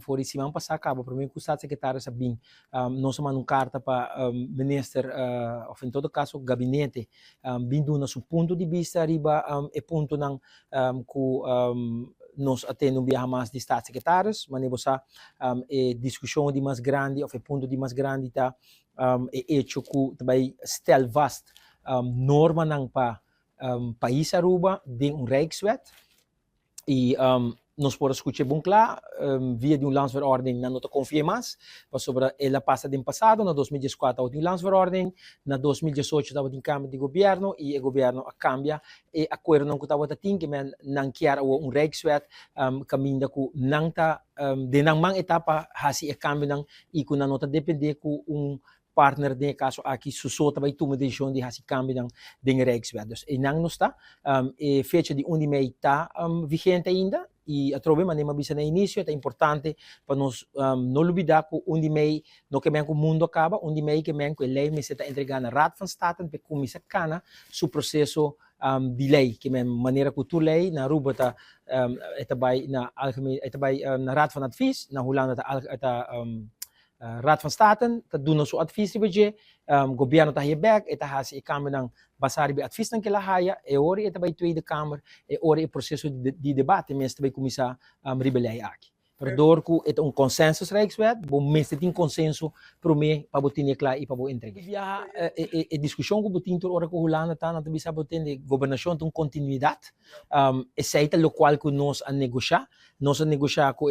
For di siman pasá kaba promé ku Staatssecretaris a bin nos a manda un karta pa minister òf en todo kaso gabinete bin duna su punto di bista riba e puntonan ku nos a tende un biaha mas di Staatssecretaris. Manera bo sa, e diskushon di mas grandi òf e punto di mas grandi ta e echo ku ta bai stel vast normanan pa pais Aruba den un Rijkswet. I nos por a skucha bon kla via di un landsverordening nan no ta konfia mas, pasobra el a pasa den pasado. Na 2014 tabatin un landsverordening, na 2018 tabatin kambio di gobièrnu i e gobièrnu a kambia e akuerdonan ku tabata tin, ke men nan kier awor un Rijkswet kaminda ku nan ta den nan man e ta pa hasi e kambionan i ku nan no ta dependé ku un partner, den e kaso aki su so ta bai tuma desishon di hasi kambionan den e Rijkswet. Dus einan nos ta. E fecha di 1 di mei ta vigente ainda i atrobe, manera mi a bisa na inisio, ta importante pa nos no lubida ku 1 di mei no ke men ku mundu a kaba. 1 di mei ke men ku e lei mester ta entregá na Raad van State pa e kuminsá kana su proseso di lei, ke men manera ku tur lei na Aruba ta e ta bai na algemeen, e ta bai na Raad van Advies, na Hulanda ta Raad van State ta duna su advies riba dje, gobierno ta haya bek, e ta hasi e kambionan basá riba e adviesnan ku el a haya, e ora e ta bai Tweede Kamer, e ora e proseso di debate mes ta bai kuminsá riba e lei aki. Pero dor ku e ta un consensusrijkswet, bo mester tin konsenso promé pa bo tene kla i pa bo entreg'é. Biaha e diskushon ku bo tin tur ora ku Hulanda ta, nan ta bisa bo tende gobernashon ta un kontinuidat, esei ta lokual ku nos a negoshá, nos a negoshá ku.